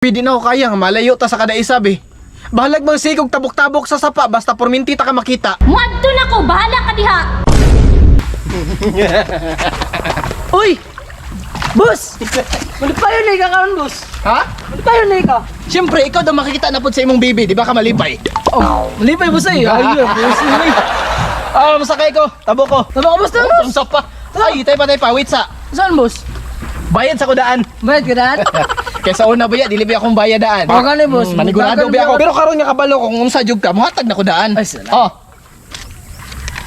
Pwede na ako kaya nga malayo ta sa kada isa be. Bahalag mang sigog tabok-tabok sa sapa basta porminti ta ka makita. Muadto na ko, bahala ka diha. Uy! Boss! Malipayon na ikaw karon, boss. Ha? Malipayon na ikaw. Siyempre, ikaw daw makikita na pod sa imong baby, di ba ka malipay? Oh, malipay boss ay. Ay, boss. Ay. Ah, masakay ko. Tabo ko. Tama ka, boss, tama, boss. Sa pa. Ay, tay pa tay pa, wait sa. Saan, boss? Bayad sa kudaan. Bayad ka daan? Kaysa una ba ya, dili ba akong bayad daan. O, gani, boss. Manigurado ba ako. Pero karon nga kabalo ko kung unsa jud ka, mohatag na kudaan. Ay, salamat. Oh.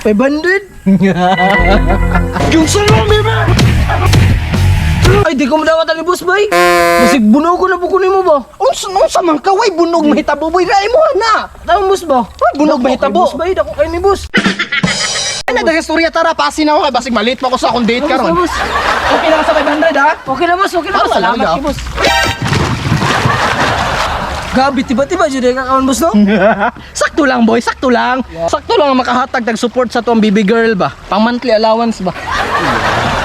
500? Yung sa'yo, baby! Ay, di ko madawatan ni boss, bay. Basig bunog ko na buko nimo ba? Unsa unsa man ka, way bunog mahitabo boy, ra imo na. Tama, boss ba? Ay, bunog Dako mahitabo. kay Boss, bay. Dako kay ni boss. Ay, na istorya tara, pasin ako kay basig malit pa ko sa akong date Boss, karon. boss. Okay lang sa 500 ha? Okay na, boss. Okay na, boss. Tama lang, Salamat ah. kay boss. Gabi, tiba-tiba jud ka kaon, boss, no? Sakto lang boy, sakto lang. Sakto lang ang makahatag tag support sa tuang baby girl ba. Pang monthly allowance ba.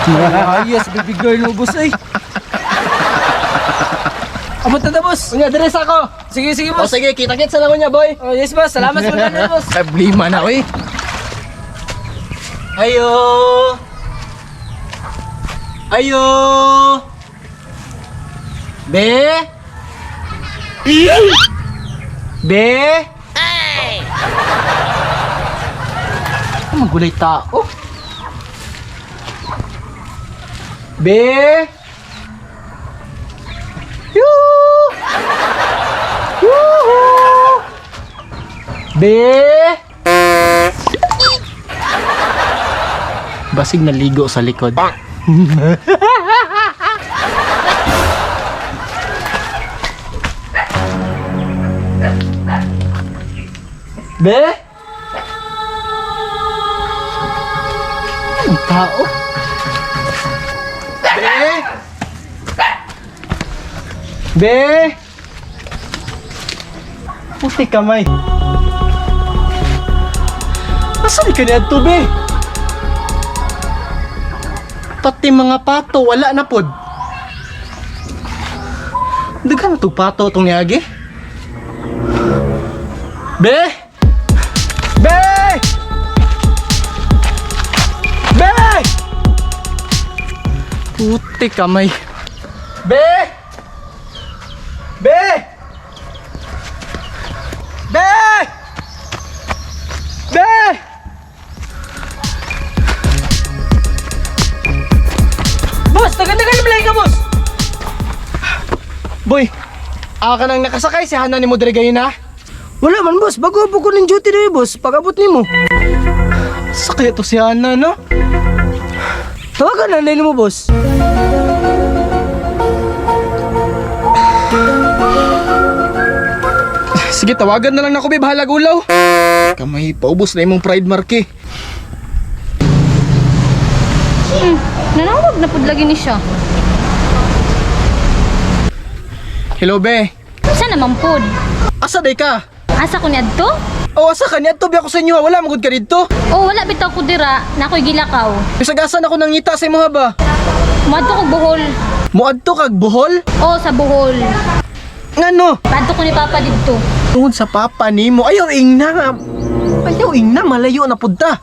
Ay, yes, baby girl mo, boss, ay. Abot na ta, boss. Unya dire sa ako. Sige, sige, O boss. sige, kita-kits na lang unya boy. Oh, yes, boss. Salamat sa mga boss. Problema na oy. Ayo. Ayo. Be. Be. Ay. Magulay tao. Be. Yoo. Yoo. Be. Basig naligo sa likod. Be? Anong tao? Be? Be? Puti kamay. Asan ka niya be? Pati mga pato, wala na pod. Daghan na tog pato tong niagi. Be! Be! Be! Puti kamay. Be! Be! Be! Be! Boss, tagal-tagal mo ka, boss. Boy, aka nang nakasakay si Hana ni mo diri gayon na. Wala man, boss. Bago po ko ng duty diri, boss. Pag-abot nimo. Sakay to si Hana, no? Tawagan na nila mo, boss. Sige, tawagan na lang nako, be. Bahala gulaw. Kamay, paubos na imong pride marke. Nanawag na pud lagi ni siya. Hello, be. Sa naman pud? Asa day ka? Asa ko ni adto? O, asa ka? Niadto bi ako sa inyo, ha? Wala magud ka didto. Oh, wala bitaw ko dira, na ako'y gilakaw. Bisag asa na ko nangita sa imo ha ba? Muadto ko Bohol. Muadto kag Bohol? Oh, sa Bohol. Ngano? Padto ko ni Papa didto. Tungod sa papa nimo. Ayaw ingna nga. Ayaw ingna malayo na pud ta.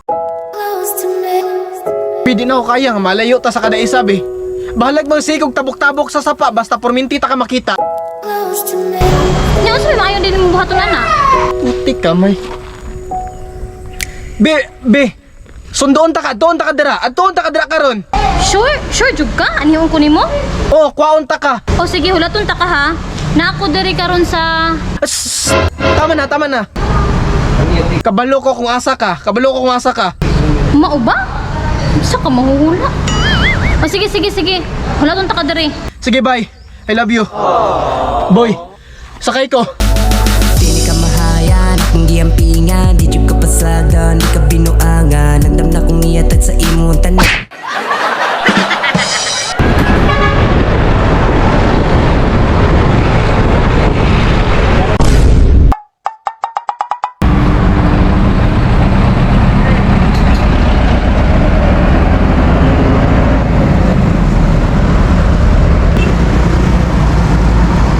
Pwede na ako kaya nga malayo ta sa kada isa be. Bahalag mang sigog tabok-tabok sa sapa basta porminti ta ka makita. Nya unsa may maayo din mo buhaton ana? Puti kamay. Be, be. Sundoon ta ka, doon ta ka dira. Adtoon ta ka dira karon. Sure, sure jud ka? Anihon ko nimo? Oh, kwaon ta ka. O sige, hulaton ta ka ha. Na ako diri karon sa Shh! Tama na, tama na. Kabalo ko kung asa ka. Kabalo ko kung asa ka. Mao ba? Sa ka mahuhula? O sige, sige, sige. Hulaton ta ka diri. Sige, bye. I love you. Boy, sakay ko. Dili ka mahayan, akong giampingan. Di jud ka pasada, di ka binuangan. Nandam na kong iyatad sa imong tanan.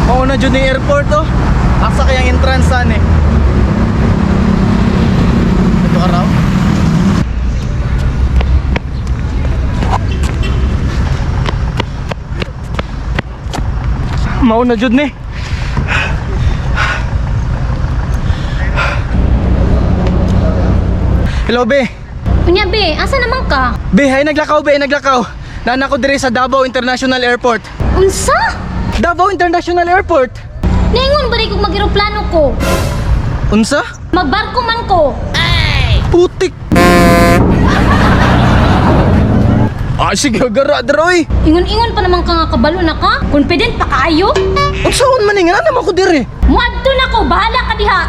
Mao na na jud ni airport oh. Asa kayang entrance saan eh? Ito araw. Mao na jud ni. Hello, be. Unya be, asa naman ka? Be, ay naglakaw, be, ay naglakaw. Nana ko dire sa Davao International Airport. Unsa? Davao International Airport. Ningon ba kung mag-eroplano ko? Unsa? Magbarko man ko. Putik. Ay, sige, gara droy. Ingon-ingon pa naman ka nga kabalo na ka. Confident pa kaayo. Unsaon man nga naman ko dire? Muadto na ko, bahala ka diha.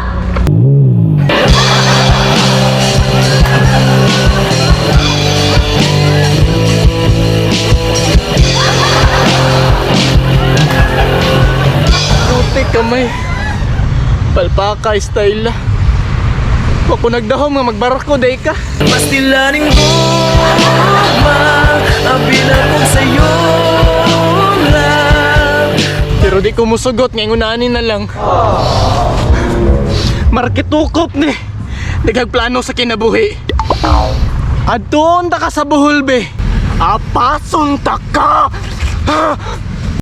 Putik kamay. Palpaka style la. Wa ko nagdahom nga magbarko day ka. Pastilaning gugma Apil akong sayo lang. Pero di ko musugot nga ingunanin na lang. Markitukop ni. Daghag plano sa kinabuhi. Adtuon ta ka sa Bohol be. Apason ta ka.